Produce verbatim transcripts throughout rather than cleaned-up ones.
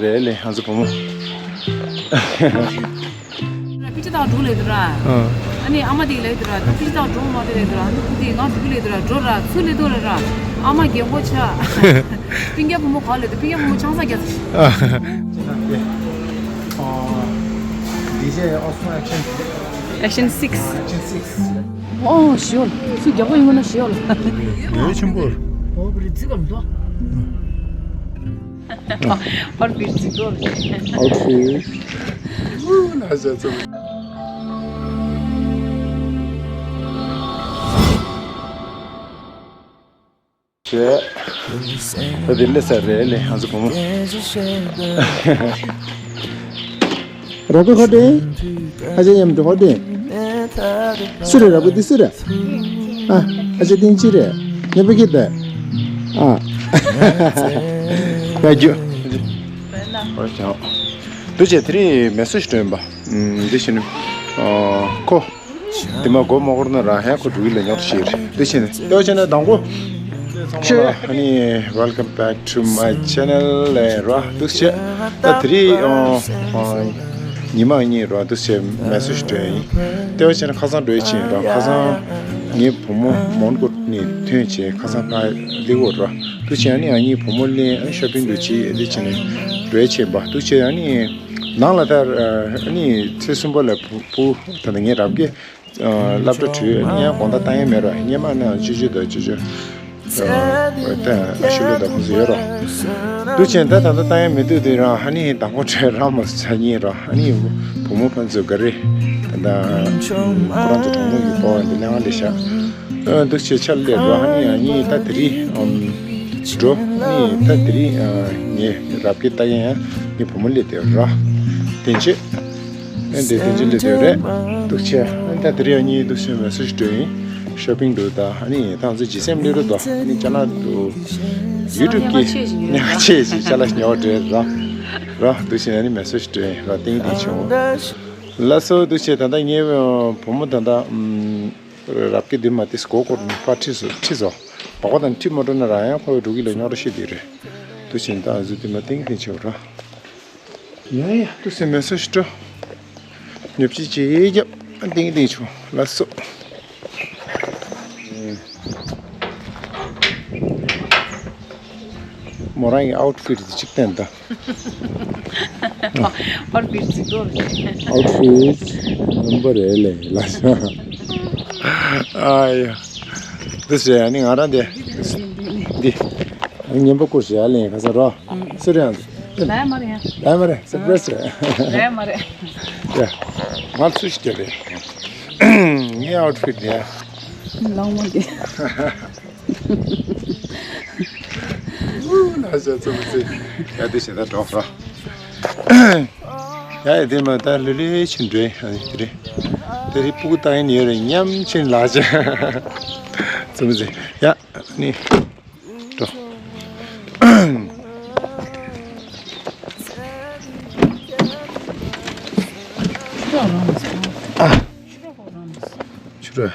རེད་ལེ་ང་ཚོ་བུ་མོ། པི་ཅི་དང་འགྲོ་ལེ་དུ་ར། ཨ་ནི་ཨ་མ་དེ་ལེ་དུ་ར། པི་ཅི་དང་འགྲོ་མ་དེ་ལེ་དུ་ར། ཨ་ནི་དེ་ང་འགྲོ་ལེ་དུ་ར། འགྲོ་ར་ཚུར་ལེ་དུ་ར་ར། ཨ་མ་རྒན་གོག་ཆགས། སྤུན་ཀྱག་བུ་མོ་ག་ལེ་དུ། སྤུན་ཀྱག་བུ་མོ་ཆང་ས་རྒྱག་ས་ཤི། ཨ། ཌི་ཇེ་ཨོ་སི་མོ་ཨེག་ཤན། ཨེག་ཤན་སིག་སི། ཨེག་ཤན་སིག་སི། ཨོ་ཞོལ། སུ་རྒྱག་པ་ཡིན་ན་ཞོལ། ངའི་ཆུང་པོར། ཨོ་བི་རི་ཛི་གམ་དོ། ཨོ་བི་རི་ཛི་དོ། ཨའུ་ཕི་ཊི། ཨུ་ན་ཟ་ཚོ། ཞེས། ད་དེ་ལས་ས་རེད་ལས་ང་ཚོ་བུ་མོ། རོགས་པའི་ཧོ་ཏེ། ཨ་ཅེ་ཡམ་དུ་ཧོ་ཏེ། སུ་རེད་རོགས་པ་དེ་སུ་རེད། ཨ། ཨ་ཅེ་ཏིན་ཅི་རེད། ཉེ་པ་གི་ཏེ། ཨ། ཡ་རྒྱུ། འདུ་བྱེད་དེ་རིང་མེ་སོ་ཞིག་སྤྲོད་ཡིན་པ། འདི་བྱེད་ནི། ཁོ། དེ་མ་གོ་མ་གོར་ན་རང་ཧན་ཁོ་འགྲོ་གི་ལ་ཉོར་ཤེས་རེད། དེ་བྱས་ནས་ལྟོས་བྱས་ནས་དང་པོ། ཆེ། ཨ་ནི། Welcome back to my channel ལས་ར་འདུག་བྱས། ད་དེ་རིང་ཨོ། ཉི་མ་གཉིས་ར་འདུག་བྱས་མེ་སོ་ཞིག་སྤྲད་ཡིན། ལྟོས་བྱས་ནས་ཁ་སང་འགྲོ་ཡི་ཕྱིན་ར་ཁ་སང་། ངའི་བུ་མོ་མོན་གྷོ་ནས་ཐོན་བྱས་ཁ་སང་ཕ་ལི་གོ་ར་འདུག་བྱས། ཨ་ནི་ཨ་ནི་བུ་མོ་ལེན་ཨ་ནི་ཤོ་པིང་འགྲོ་བྱས་འདི་བྱས་ནས་འགྲོ་ཡི་ཕྱིན་པ་འདུག་བྱས། ཨ་ནི། ནང་ལ་ད། ཨ་ནི་ཚེས་གསུམ་པ་ལ་བུ་བུ་ད་ནི་ངའི་རབ་རྒྱས། སློབ་གྲྭ་གྲོལ་ཨ་ནི་ཡང་དགོང་དག་བཏང་ཡས་མེད་ར་སྔས་མ་ནང་ཅོ་ཅོ་དང་ཅོ་ཅོ། ད་ཨ་ཤི་ལོ་དང་ཁོང་ཚོ་ཡོད་ར། འདུག་བྱས་ད་ད་ལྟ་བཏང་ཡས་མེད་དུས་དེ་རང་ཨ་ནི་དང་པོ་གྲོལ་རང་མ་ཟ་ཉིན་ར་ཨ་ནི་བུ་མོ་ཕན་ཚུན་ག་རེ། ད་ཁོ་རང་ཚོ་གྲོགས་མོ་ཡོད་པ་འདི་ལས་ང་ལས་ཤག་འདུག་བྱས་ཆ་ལས་ར་ཨ་ནི་ཨ་ནི་ད་དེ་རིང་འགྲོ་ཨ་ནི་ད་དེ་རིང་ངའི་རབ་རྒྱས་ལྟ་ཡས་ཡང་ངའི་བུ་མོ་སླེབས་དེ་ར། དེ་ཆེ། ཨེ་འདི་དེ་ཅི་ལས་དོན་རེད། འདུག་ཆེ། ཨེ་ད་དེ་རིང་གཉིས་འདུག་ཆེ་མེ་སོ་ཞིག་སྤྲོད་ཡིན། ཤོ་པིང་འགྲོ་ད་ཨ་ནི་ད་ང་ཚོ་ཇི་སེམས་སླེབས་རོགས་དོ་ཨ་ནི་ཅ་ལག་འདུག་ཡུ་ཊུབ་ཀྱི་ཉག་ཆེ་ཞིག་ཅ་ལག་ཉོ་འདྲེ་ར། ར་འདུག་ཆེ་ཨ་ནི་མེ་སོ་ཞིག་སྤྲོད་ཡིན་ར་ཏིང་ཏིང་ཆེ་འོ། ལ་སོ་འདུག་ཆེ་ད་ལྟ་ངའི་བུ་མོ་ད་ལྟ་རབ་ཀྱི་འདི་མ་ཏིས་གོ་སྐོར་ནི་ཕ་ཁྲིད་སོ་ཁྲིད་སོ། བག་པ་དང་ཁྲིད་མ་འགྲོ་ན་ར་ཡང་ཁོ་འགྲོ་གི་ལ་ཉོ་རོ་ཤི་དེ་རེད། འདུག་ཆེ་ད་ཨ་ཟུ་དེ་མ་ཏིང་ཏིང་ཆེ་ར། ཡ་ཡ་ཏུ་སེ་མེ་སོ་ཤི་ཏོ། ཉོབ་ཅི་ཅི་ཡེ་རྒྱབ་ཏིང་ཏིང་ཆུ་ལ་སོ། མོ་རང་གི་ཨའུ་ཊི་ཕིཊ་དེ་གཅིག་བསྟན་ད། ཨའུ་ཊི་ཕིཊ་གཅིག་དོ། ཨའུ་ཊི་ཕིཊ་རྣམ་པ་རེད་ལེ་ལ་ཤ། ཨ་ཡ། འདི་ཟེར་ཡ་ནི་ང་རང་དེ། འདི། ངན་པ་སྐོར་ཞིག་ཡར་ལེན་ཁ་ས་རོ། སུ་རེད་ཨང་། ལའི་མ་རེད། ལའི་མ་རེད་སར་པ་རའི་སི་རེད། ལའི་མ་རེད། ཡ། ང་ཚུ་ཞིག་རྒྱབ་རེད། ངའི་ཨའུ་ཊི་ཕིཊ་ནི་ཡ། ལང་མ་གི། ཨུ་ན་ཞག་ཚོ་མི་ཚེ། ཡ་དེ་ཞེ་ད་གྲོགས་རོ། ཡ་ཡ་དེ་མ་ད་ལུ་ལུ་ཕྱིན་འགྲོ་ཡ་དེ་རེད། དེ་རེད་སྤུ་གུ་ཏང་ཡིན་ཡོད་རེད་མཉམ་ཕྱིན་ལ་ཅེ། ཚོ་མི་ཚེ་ཡ། ནི། འགྲོ། ཨ། ཆུ་ར།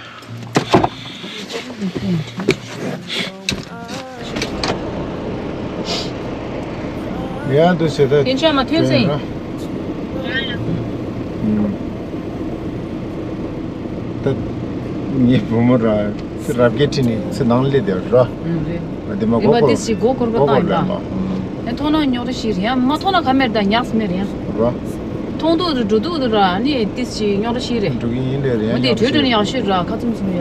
ཡང་དུ་ཟེར་ད། དེ་ཆ་མ་ཐོན་ཟིན། ད་ངའི་བུ་མོ་ར་ཚེ་རབ་རྒྱས་ཁྲིད་ནས་ཚེ་ནང་སླེབས་བསྡད་ར། ཨུམ་རེད། དེ་མ་ཨེ་མ་གོ་དེ་སི་གོ་སྐོར་པ་བཏང་ཡིན་ལ། ཨེ་མཐོང་ན་རྙོག་དྲ་ཞིག་རེད་ཡ་མ་མཐོང་ན་ག་མེར་ད་ཉག་སི་མེར་ཡ། ར། མཐོང་དུས་དུ་འགྲོ་དུས་དུ་ར་ནི་དེ་སི་རྙོག་དྲ་ཞིག་རེད། འགྲོ་གི་ཡིན་ལེ་རེད་ཡ། མ་དེ་གྲོས་གྲོས་ནི་ཡག་ཤོས་ར་ཁ་ཚུམ་ཚུམ་ཡ།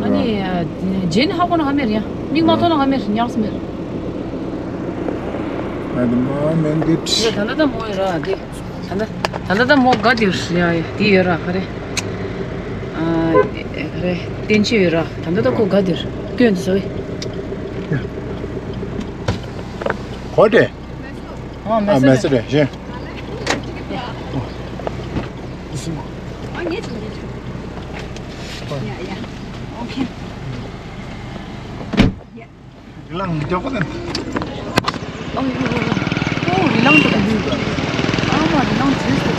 ཨ་ནི་རྗེས་ནི་ཧ་གོ་ན་ག་མེར་ཡ་མིག་མ་མཐོང་ན་ག་མེར་ཉག་སི་མེར། ཨ་དེ་མ་མེན་དུ། ད་ད་ད་མོ་ཡ་ར་དེ། ད་ལྟ་ད་ལྟ་ད་མོ་དགའ་དེ་ཡ་དེ་ཡོད་ར་ག་རེ། ཨ་ག་རེ་བསྟན་ཆེ་ཡོད་ར་ད་ལྟ་ད་ཁོ་དགའ་དེ་སྐྱོན་དུ་ཟ་བས། གོ་དེ། ཨ་མེ་སི་རེ་ཞེ། རི་ལང་མི་མགྱོགས་པོ་དང་། ཨོ་ཡོ་ཡོ་ཡོ། ཨོ་རི་ལང་དུ་ལ་ཡོད། ཨ་མ་རི་ལང་བྱེད་ཟེར།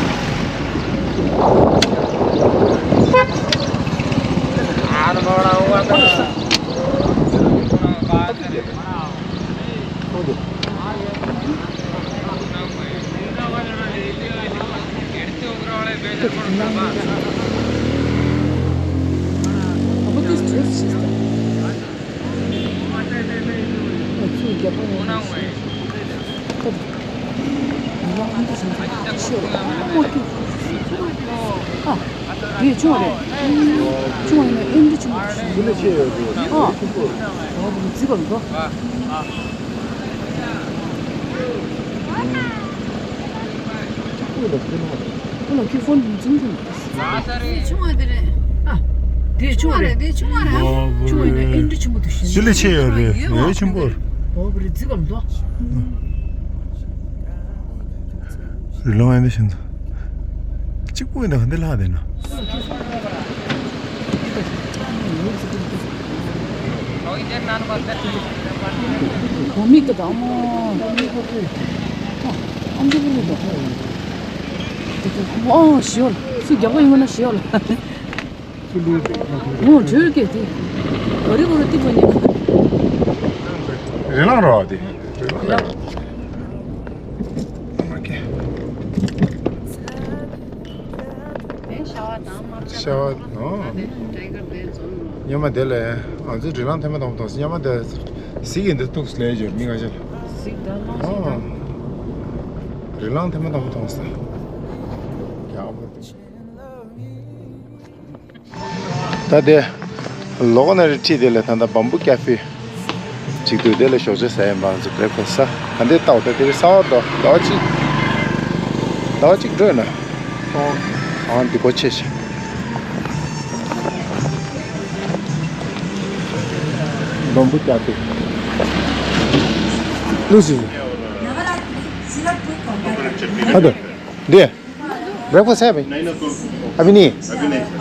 དེ་ཆུང་བ་རེད། ཆུང་བ་ཡིན་ན་ཨེ་འདྲ་ཆུང་བ་ཞིག་ཨ། ཨ་ཙི་ག་འདུག་ཨ་ལ་ཁྱོད་ཕོན་འཛུམ་འཛུམ། ཆུང་བ་དེ་རེད། ཨ། དེ་ཆུང་བ་རེད། དེ་ཆུང་བ་རེད། ཨ། ཆུང་བ་ཡིན་ན་ཨེ་འདྲ་ཆེན་པོ་འདུག་ཤི་ལེ་ཆེ་ཡོད་རེད། ཡོད་ཆེན་པོ། འོ་བ་རེད། ཙི་ག་འདུག་རི་ལོང་ཨེ་འདྲ་ཞིག་འདུག་གཅིག་པོ་ཡིན་ན་ག་འདྲ་ལྷག་བསྡད་ན། གོ་མིག་གི་དང་མོ། ཨ་འདི་བུ་རེད་འདུག་ཨོ་ཞི་ཡོལ། སུ་རྒྱག་པ་ཡིན་ན་ཞི་ཡོལ། ངོ་བྲོས་ཀྱི་དེ། ག་རེ་ག་རེ་ཏི་པ་ཉེ། རི་ལང་རོ་དེ། རི་ལང་རོ། ཨོ་ཁེ། ཤ་བ་ནོ། སྨྱོན་མ་དེ་ལས་ང་ཚོའི་རི་ལང་ཐེངས་མ་དང་པོ་མཐོང་སོང་། སྨྱོན་མ་དེ་གཟིག་གི་འདི་ཐུགས་ལས་བརྗོད་མི་ང་ཅག་གཟིག་ད་ལོང་ཞིག་ད། རི་ལང་ཐེངས་མ་དང་པོ་མཐོང་སོང་། ཡག་པོ་འདུག་ད་དེ་ལོ་གོ་ན་རི་ཁྲི་དེ་ལ་ད་ལྟ་བམ་བུ་ཀ་ཧྥེ་ཅིག་འདུག་དེ་ལ་ཞོགས་ཇ་ཟ་ཡིན་པ། ང་ཚོ་བྷི་རེག་ཕ་སི་ཟ། ག་འདྲ་ལྟ་བ་ད་དེ་རི་ས་བ་དོ་ཟླ་བ་གཅིག་ཟླ་བ་གཅིག་འགྲོ་ཡོད་ན། ཨང་འདི་གོ་ཆེ་ཆེ། བམ་བུ་ཀ་ཧྥེ། ལུ་སི། ཨ་དོ། འདི། བྷི་རེག་ཕ་སི་ཟ་བས། ཨ་བི་ནི།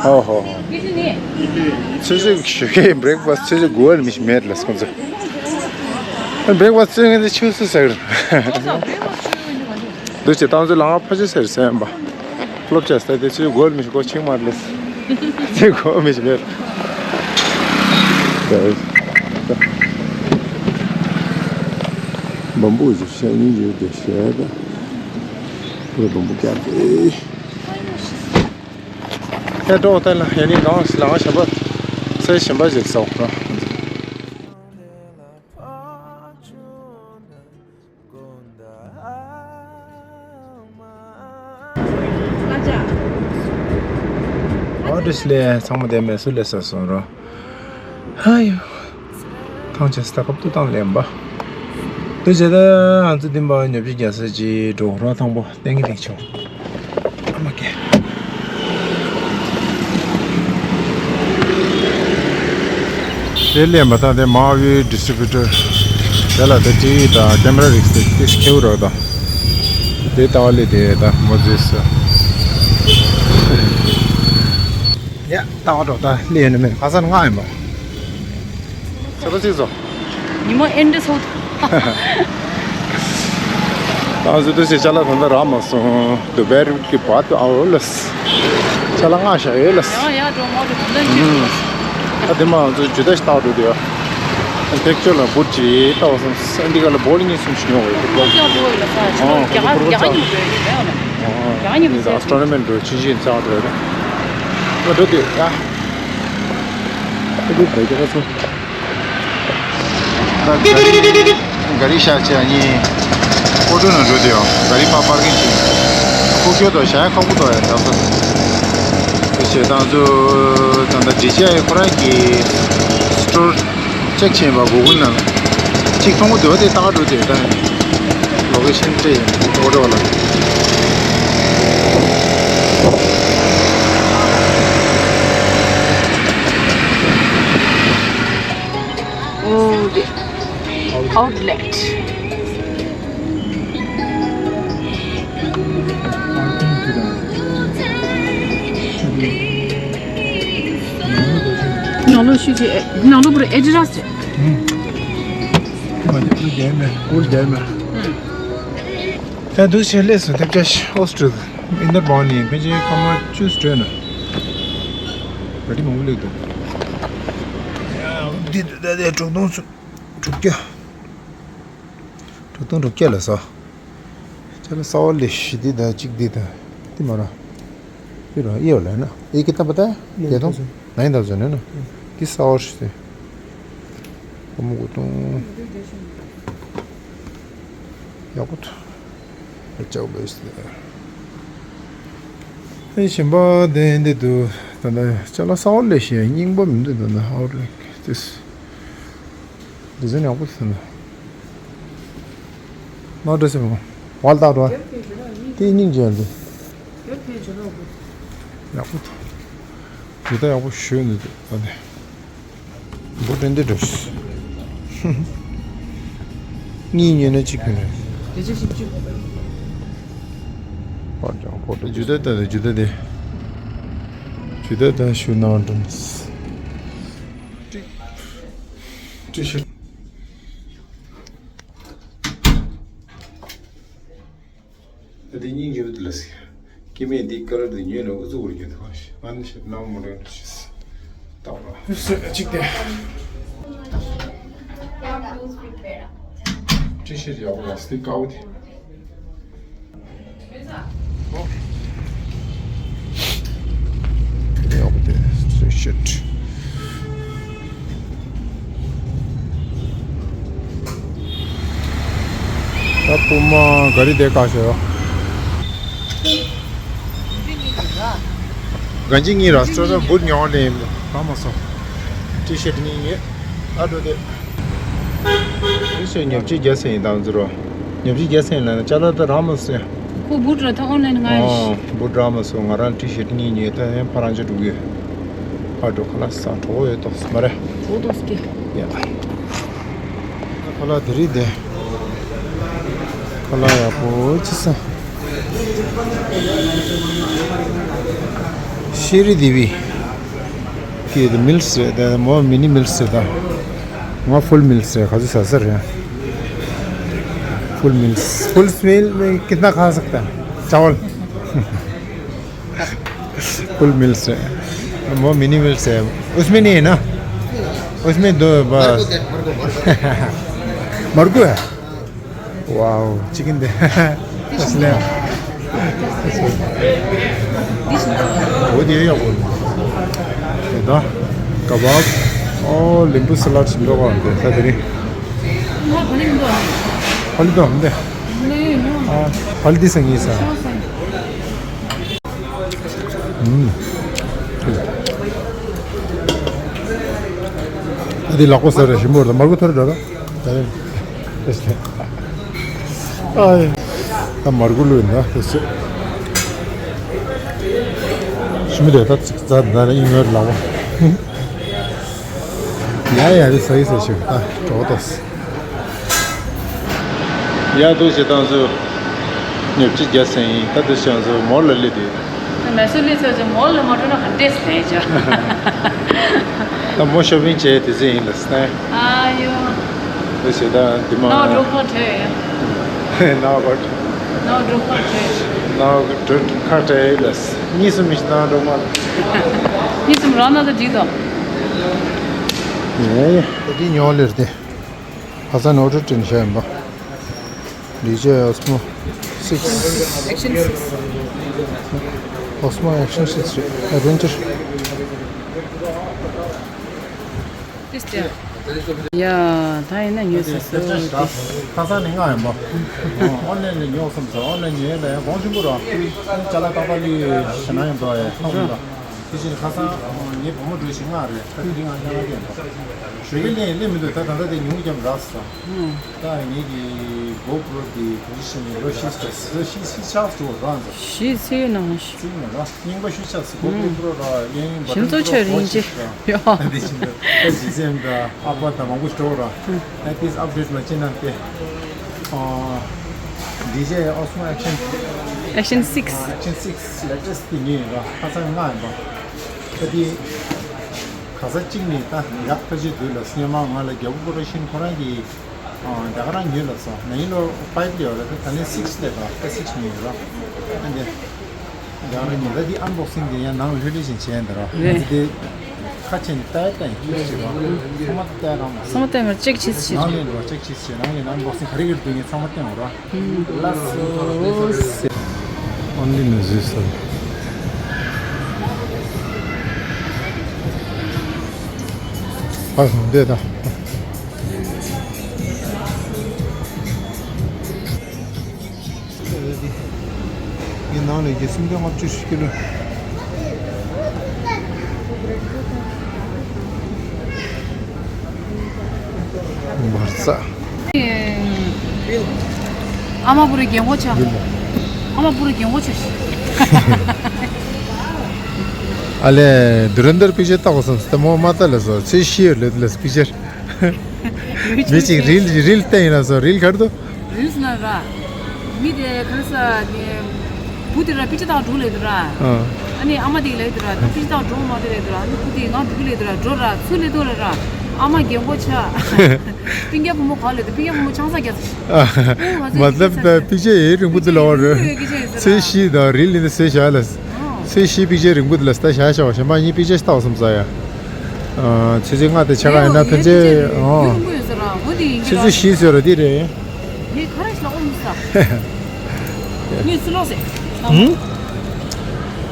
ཨོ་ཧོ་ཧོ། ཆུ་ཚོད་ཞོགས་ཀའི་བྷི་རེག་ཕ་སི་ཆུ་ཚོད་དགུ་པ་ལ་མི་ཞིག་མེད་ལ་སོང་ཚེ། བྷི་རེག་ཕ་སི་ཆུ་ཚོད་ཆུ་ཚོད་ཟ་གི་རེད། འདུག་ཅེས་བཏང་ཚོད་ལ་ང་ཕ་ཆུ་ཚོད་ཟ་ཡིན་པ། ལོབ་ཆ་ས་དེ་ཚོའི་གོ་མི་ཤེས་གོ་ཆིང་མར་ལེས། ཚེ་གོ་མི་ཤེས་མེད། བམ་བུ་ཞིག་ཤ་ཉིན་ཡོད་དེ་ཤ་ད། པུ་ར་བམ་བུ་བཀྱག་དེ། ཧེ་ཏོ་ཏ་ལ་ཧེ་ནི་གང་ལ་ང་ཞབས་པ་ཚེ་ཞིམ་པ་ཞིག་ཟ་འོ་ར། ཨོ་ཏྲིས་ལས་ཚང་མ་དེ་མེ་སུ་ལས་ས་སོང་རོ། ཧ་ཡོ། ཐང་ཆེ་སྟ་ཁབ་ཏུ་བཏང་ལེན་པ། དུ་བྱེད་ད་ང་ཚོ་འདི་འབའ་ཉོ་ཆ་རྒྱ་ས་ཅི་འགྲོ་རོ་ཐང་པོ་ཏེང་གི་ལེགས་ཆོ། ཨ་མ་ཀེ། དེ་ལས་མ་ཐག་དེ་མ་བི་ཌི་སི་ཊི་བྷིའུ་ཊར། དེ་ལ་དེ་ཊི་ཝི་དང་ཀེ་མ་ར་རིགས་དེ་ཏིས་ཁེའུ་རོ་དང་། དེ་ལྟ་བ་ལས་དེ་ད་མོ་ཛེས། ཡ་ལྟ་བ་འགྲོ་ད་ལས་ནི་མེད་ཁ་སང་ང་ཡིན་པ། ཚེ་པ་ཚིག་སོ། ཉི་མ་ཨེ་འདྲ་སོ། ཨ་ཟུ་དུ་སེ་ཅ་ལག་ད་ལྟ་རག་མ་སོང་། དུ་བེར་གི་བར་དུ་ཨའོ་ལས། ཅ་ལག་ང་ཤ་ཡོད་ལས། ཡང་ཡང་འགྲོ་མ་འགྲོ་གོམ་ལན་ཅི་འགྲོ། ཨ་དེ་མ་ང་ཚོ་ཇུ་དེ་ཤ་ཏག་འགྲོ་དེ་ཡ། ཐེག་ཆོད་ལ་བུར་ཅི་ཏག་སོང་། ཨ་འདི་ག་ལ་བོ་ལི་གཉིས་གསུམ་ཞིག་ཉོ་བ་ཡོད། ཁོ་ཀྱང་འགྲོ་ཡོད་ལ་ས་ཆ་རྒྱ་གར་རྒྱ་གར་ཉིད་འགྲོ་ཡོད་ཡོད་ལ། རྒྱ་གར་ཉིད་འགྲོ་ས་ཨ་སི་ཊོ་ནི་མེན་འགྲོ་ཆུང་ཆུང་ཚང་འགྲོ་ཡོད་ལ། འགྲོ་དེ་ཡ། ཨ་འདི་བོད་རྒྱ་ག་སོང་། ད་ག་རི་ག་རི་ཤག་ཆེ་གཉིས་ཀོ་ཀྲུ་ནང་འགྲོ་དུས་ཡང་ག་རི་ཕར་པར་ཀིང་བྱེད། ཁུག་ཀྱོག་དང་བྱ་ཡ་ཁག་པོ་དང་ཡང་འདྲ་ས། དེ་བྱས་ཙང་ཚོ་ད་ལྟ་འབྲི་བྱ་ཡི་ཁོ་རང་གི་སི་ཊོར་ཅེག་བྱས་པ་གུ་གུལ་ནང་གཅིག་མཐོང་གི་འདུག་དེ་ལྟ་ག་འགྲོ་དུས་ད་ལོ་ཀེ་ཤན་སྤྲད་ཡིན་ཨོ་ཊོ་ལ། ཨོ་ལེ། ཨའུ་ལེ་ཊི། ནང་ལོགས་ཤུལ་ཅིག་ཨེ། ནང་ལོགས་པུར་ཨེ་ཌི་ཌ་སི་རེད། ཨུམ། ང་ཚོ་ཀུལ་རྒྱལ་མེད། ཀུལ་རྒྱལ་མེད། ཨུམ། ད་འདུག་ཆེ་ལས་སུ་ཐེབས་ཆ་ཤོག་སྤྲོད། ཨིན་དར་བང་ནི་ཕན་ཆད་སྐར་མ་བཅུ་སྤྲོད་ན། ག་དེ་མང་པོ་སླེབས་འདུག་ཡ་འདི་འདུག་ད་དེ་དྲུག་སྟོང་ཚུ། དྲུག་བརྒྱ། དྲུག་སྟོང་དྲུག་བརྒྱ་ལ་ཟ། ཅ་ལག་གསར་པ་ལས་བཞི་འདི་དང་གཅིག་འདི་དང་འདི་མ་ར། फिर ये वाला है ना, ये कितना पता है? ये तो नहीं था, नहीं था। किस और से? हमको तो याकूट। अच्छा, बेस। ཨེ་ཞིམ་པ་དེ་འདི་འདུག་ད་ནི་ཅ་ལག་ས་འོག་ལས་ཤེས་རྙིང་པ་མི་འདུག་ད་ནི་ཨའོ་ཊི་ལེ་ཊི་དེ། ཌི་ཛའིན་ཡག་པོ་ཞིག་འདུག་ནོ་ཌི་རེ་སི་བལ་ཏག་འགྲོ། དེ་སྙིང་རྗེ་འདུག་ཡག་པོ་འདུག་ཇུ་ཏ་ཡག་པོ་ཞོན་འདུག་ད་ནི། འབུ་དྲན་དེ་འགྲོ་ཤི། གཉིས་ཉོས་ན་གཅིག་ཕན་རེད། དེ་ཆ་ཞིག་བཅུ། ཕར་ཀྱང་ཕོ་ཏོ་ཇུ་ཏ་ད་དེ་ཇུ་ཏ་དེ། ཇུ་ཏ་ད་ཤུ་ནང་འགྲོ། ཏི་ཤར་ཊི། ཨ་དེ་སྙིང་རྗེ་པོ་དེ་ལ་ཟེར། སྐྱེ་དམན་འདི་ཀ་ལར་དེ་ཉོས་ན་ཨུ་ཚུགས་པོར་གྱོན་ཐུབ་པ་ཞིག་ང་ནི་ཞེ་དྲག་མོ་རེད་ཞེས་བཏང་བ། ཨུ་ཚུགས་གཅིག་དེ། ཊི་ཤར་ཊི་ཡག་པོ་ལ་སྟེ་དཀར་པོ་དེ། ཡག་པོ་དེ་ཊི་ཤར་ཊི། ད་པུ་མ་ག་རེ་དེ་བཀག་ཤོག་གང་ཅི་གཉིས་ར་སོ་སོ་འབུར་ཉོ་ལེ་ཡིན་པ་མ་སོང་། ཊི་ཤར་ཊི་གཉིས་ངེད་ཨ་འགྲོ་དེ། ཊི་ཤར་ཊི་ཉོ་ཅི་རྒྱ་སེ་ཡིན་དང་ཟེར་རོ། ཉོ་ཅི་རྒྱ་སེ་ཡིན་ན་ཅ་ལག་ད་རག་མ་སོང་། ཁོ་འབུར་འགྲོ་ད་ཨོན་ལན་ང་ཡིན། ཨོ་འབུར་རག་མ་སོང་ང་རང་ཊི་ཤར་ཊི་གཉིས་ཉོས་ད་ཡང་ཕ་རང་ཅག་འགྲོ་གི་ཡོད། ཨ་འགྲོ་ཁ་ལག་ཟ་གྲོགས་ཡོད་ཏོག་མ་རེད། གྲོགས་ཏོག་སྐྱེ། ཡ། ཁ་ལག་དེ་རིགས་དེ། ཁ་ལག་ཡག་པོ་ཅི་ས། ཤེ་རི་དེ་བི། ཀི་དེ་མིལ་སི་རེད་དེ་མོ་མི་ནི་མིལ་སི་རེད་ད། ང་ཕུལ་མིལ་སི་རེད་ག་ཚོད་ཟ་ས་རེད། ཕུལ་མིལ་སི་ཕུལ་མིལ་མི་ཀི་ཏན་ཁ་སག་ཏ། ཅ་བལ། फुल मिल्स है। वो मिनी मिल्स है। उसमें नहीं है ना? उसमें दो बस। मरगू है। वाओ, चिकन दे। इसने। वो दिए या वो। दा, कबाब और नींबू सलाद सुंदर वाला दे, था तेरी। हल्दी तो हम दे। हाँ, हल्दी संगीत सा। ཨུམ། ཨ་དེ་ལག་པ་ཟ་རེ་ཞིམ་པོ་རེད། མར་ཁུ་ཐོར་འདྲ་ར། ཨ་ད་མར་ཁུ་ལུས་ན་དེ་སུ། ཞིམ་རེད་ད་ཅིག་ཟ་ན་ནི་ཨིན་ངོས་ལག་པ། ཡ་ཡ་རེ་ཟ་ཡི་ཟ་ཞིག་ད་གྲོགས་ཏོ། ཡ་དུ་ཞེ་དང་ཚོ། ཉོ་ཅི་རྒྱ་སེ་ཡིན་ད་དུ་ཞང་ཚོ་མོ་ལ་ལི་དུས། ད་མེ་སོ་ལི་ཚོ་ཅི་མོ་ལ་མ་འགྲོ་ན་ག་འདྲས་ལས་ཅི། ད་མོ་ཤོ་པིང་བྱས་དེ་ཚེ་ཡིན་ལ་སྟན། ཨ་ཡོ། དུ་ཞེ་དང་དི་མ། ནའོ་འགྲོ་ཁ་བྲལ། ནའོ་བར། ནའོ་འགྲོ་ཁ་བྲལ། ནའོ་འགྲོ་ཁ་བྲལ་ལ། གཉིས་སུ་མི་ཤི་ནའོ་འགྲོ་མ། གཉིས་སུ་རང་ན་ད་འགྲིག་དང་། ཡ་ཡ། ད་འདི་ཉོ་ལེར་ཏེ། ཁ་སང་ནོར་འཁྲུལ་བྱས་ཡིན་པ། ཌི་ཇེ་ཨོ་སི་མོ་སིག་སི། Action six. ཨོ་སི་མོ་ཨེག་ཤན་སིག་སི་རེད། ཨེ་ཌི་ཝེན་ཅར། ཏིས་ཏེ། ཡ། ད་ཡིན་ན་ཉོས་ཟེར་སོ། ཁ་སང་ནས་ང་ཡིན་པ། ཨོན་ལན་ལས་ཉོ་བསམ་སོང་། ཨོན་ལན་ཉོས་ལ་ཡང་གོང་ཆེན་པོ་ར། ཅ་ལག་ཏག་ཏག་ལི་ཞེ་ན་ཡང་འགྲོ་ཡ་ཐོག་མ་ར། དེ་བཞིན་ཁ་སང་ངའི་བུ་མོ་འགྲོ་ཞིག་ང་རེད། ད་དེ་རིང་ང་ཉལ་བ་བསྡད་པ། ཞོགས་ཀས་ལེན་ལེན་མི་འདུག་ད་ད་ལྟ་དེ་ཉུང་ཀྱང་རག་སོང་། ད་ངེད་ཀྱི་གོ་པི་རོ་དེ་བེ་ཤི་ནི་ལོ་བཞི་ཙམ་ལོ་བཞི་བཞི་ཆགས་སུ་རག་འདུག་བཞི་ཚེས་ནང་བཞི། ཚེས་ནང་རག་རྙིང་པ་ཞིག་ཆགས་སུ་གོ་པི་རོ་རག་ཡིན་ཞིམ་ཚོ་ཆོས་རིན་ཅི་ཡོ། དེ་བཞིན་དུ་ད་ཇི་སེམ་དང་ཨ་ཕ་དང་མང་པོ་འགྲོ་ར། ད་དེ་ཨབ་ཌེཊ་མ་བྱེད་ན་དེ། ཨ། ཌི་ཇེ་ཨོ་སི་མོ་ཨེག་ཤན། Action six. Action six latest དེ་ཉོས་ཡིན་ར། ཁ་སང་ལྔ་ཡིན་པ། ད་དེ་ག་ས་གཅིག་ནས་ད་ཡག་ཕལ་ཆེར་འདུག་ལ། སྔོན་མ་ང་ལ་རྒྱལ་པོ་པོ་རོ་ཤིན་ཁོ་རང་གིས་ཨ་ད་ག་རང་ཉོས་ལ་སོང་། ན་ཡིན་ལོ་ཕའིབ་ལས་ཡོད་ར། ད་ད་ནས་སིག་སི་སླེབས་པ། ད་སིག་སི་ཉོས་ཡོད་ར། ཨ་འདི་ད་ག་རང་ཉོས། ད་འདི་ཨན་བོག་སིང་དེ་ཡང་ནང་ལྷོད་ལྷོད་བཞིན་བྱས་ཡིན་ད་ར། རེད། འདི་དེ་ཁ་ཕྱེ་ནས་ལྟ་ཡ་ལྟ་ཡིན་ཁྱེར་ཞིག་ར། ཚང་མ་ལྟ་ཡ་རང་མ་ཚང་མ་ལྟ་ཡ་མ་ཅེག་བྱེད་ཤིག་ནང་ལས་འགྲོ་ཅེག་བྱེད་ཤིག་ནང་ལས་ནང་བོག་སིང་ག་རེ་ག་རེ་འདུག་ངས་ཚང་མ་ལྟ་ཡོང་ར། ལགས་སོ། ཨོན་ལི་མི་བཟོས་སོང་། ཕར་སོང་འདོད་ད། ངའི་ནང་ལས་ཀྱི་སུམ་སྟོང་ལྔ་བཅུ་ཞིག་ཀི་ལོ། མར་ས། ཨ་མ་པུ་རི་རྒན་གོག་ཆགས། ཨ་མ་པུ་རི་རྒན་གོག་ཆགས་ཤིག་ཨ་ལས་དུ་རན་དར་པི་ཅེ་ལྟ་བ་སོང་སྟེ་མོ་མ་ལྟ་ལ་སོ་ཚེ་ཤི་ཡོད་ལེ་ལེ་པི་ཅེ། མི་གཅིག་རིལ་རིལ་བསྟན་ཡིན་ན་སོ་རིལ་གར་དུ། རིལ་ན་ར། མི་དེ་ག་རེ་ཟ་དེ། བུ་དེ་ར་པི་ཅེ་ལྟ་འགྲོ་ལེ་དུ་ར། ཨ་ནི་ཨ་མ་དེ་ལེ་དུ་ར་ད་པི་ཅེ་ལྟ་འགྲོ་མ་དེ་ལེ་དུ་ར་ཨ་ནི་བུ་དེ་ང་འགྲོ་ལེ་དུ་ར་འགྲོ་ར་ཚུར་ལེ་དུ་ར་ར། ཨ་མ་རྒན་གོག་ཆགས། པིང་རྒྱ་བུ་མོ་ག་ལེ་དུ་པིང་རྒྱ་བུ་མོ་ཆང་ས་རྒྱ་ས། མ་ལབ་ད་པི་ཅེ་ཡེ་རིང་པོ་དུ་ལ་བར། ཚེ་ཤི་དང་རིལ་ལི་ནི་ཚེ་ཞག་ལ། ཚེ་ཤི་པི་ཅེ་རིང་པོ་དུ་ལ་སྟ་ཞག་ཞག་བ་ཞེ་མ་གཉིས་པི་ཅེ་ལྟ་བ་སོང་ས་ཡ། ཨ། ཆུ་ཚོད་ལྔ་དང་ཕྱེད་ཀ་ཡིན་ན་ཕན་ཆད། ཨོ། ཆུ་ཚོད་བཞི་ཟེར་ར་འདི་རེད། ངས་ཁ་ར་ཞིག་ལ་ཨོ་མི་ས། ངས་སུ་ལོག་ཟེར། ཧུམ།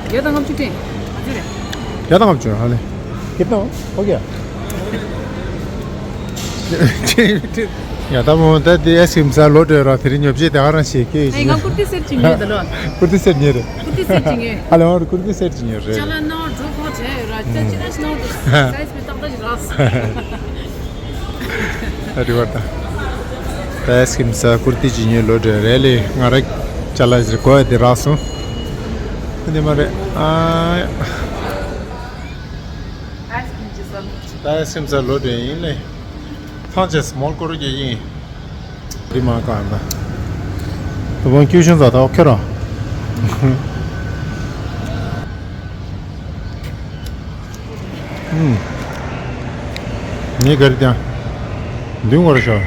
བརྒྱ་དང་ལྔ་བཅུ་སྟེང་། ང་ཚོ་རེད། བརྒྱ་དང་ལྔ་བཅུ་ཧ་ལེ། ཁྱེད་དང་ཨོ་ཡ། ཡ་ད་མོ་ད་དེ་ཨེ་སི་ཁིམ་ས་ལོ་བྲེ་ར་དེ་རིང་ཉོ་བྱེད་དེ་ཧ་རང་ཞིག་ཀེ་ཨེ་ང་ཀུར་ཏི་སེར་ཅིག་ཉོས་ད་ལོ། ཀུར་ཏི་སེར་ཉོས་རེད། ཀུར་ཏི་སེར་ཅིག་ཉོས། ཨ་ལེ་ཨོ་རེད་ཀུར་ཏི་སེར་ཅིག་ཉོས་རེད། ཅ་ལག་ནང་འགྲོ་ཁོ་བྲེ་ར་ཅ་ཅི་ར་ཅི་ནང་དུ་སའི་ཛི་མི་ཏག་ཏག་ཅིག་རག་ཨ་རི་བར་ད། ད་ཨེ་སི་ཁིམ་ས་ཀུར་ཏི་ཅིག་ཉོས་ལོ་བྲེ་རེད་ལེ་ང་ར་ཅ་ལག་ཅིག་གོ་ཡ་དེ་རག་སོང་། དེ་མ་རེད་ཨ། ད་ཨེ་སི་ཁིམ་ས་ལོ་བྲེ་ཡིན་ལེ། ཐང་ཅེས་མོལ་ཀོ་རུ་གྱི་ཡིན། རི་མ་ཀ་འདི། ད་བོང་ཀྱུ་ཤིང་ཟ་ཐོག་ཁྱོད་རང་། ཨུམ། ངས་ག་རེ་ཀྱང་། མདུན་བར་ཤོག